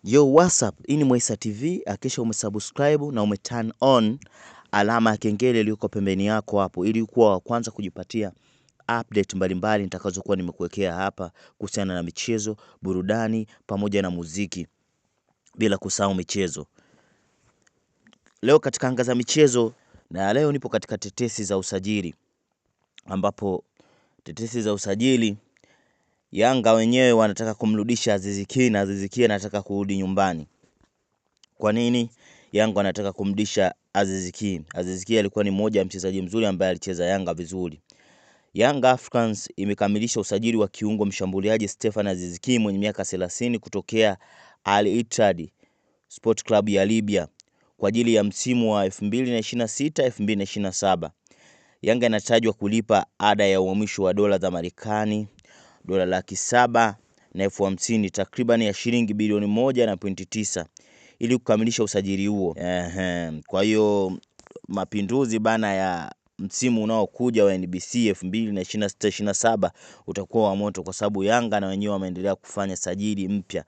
Yo, what's up? Hii ni Mwaisa TV. Hakikisha umesubscribe na umeturn on alama ya kengele iliyoko pembeni yako hapo ili kuwa wa kwanza kujipatia update mbalimbali nitakazokuwa nimekuwekea hapa kuhusiana na michezo, burudani pamoja na muziki bila kusahau michezo. Leo katika anga za michezo na leo nipo katika tetesi za usajili ambapo tetesi za usajili Yanga wenyewe wanataka kumrudisha Aziz Ki na Aziz Ki anataka kurudi nyumbani. Kwa nini Yanga wanataka kumrudisha Aziz Ki? Aziz Ki alikuwa ni mmoja ya mchezaji mzuri ambaye alicheza Yanga vizuri. Yanga Africans imekamilisha usajili wa kiungo mshambuliaji Stefan Aziz Ki mwenye miaka 30 kutokea Al Ittihad Sport Club ya Libya kwa ajili ya msimu wa 2026 2027. Yanga inatajwa kulipa ada ya uhamisho wa dola za Marekani dola 750,000 takriban ya shilingi bilioni 1.9 ili kukamilisha usajili huo. Ehe, kwa hiyo mapinduzi bana ya msimu unaokuja wa NBC 2026 27 utakuwa wa moto kwa sababu Yanga na wenyewe wameendelea kufanya sajili mpya.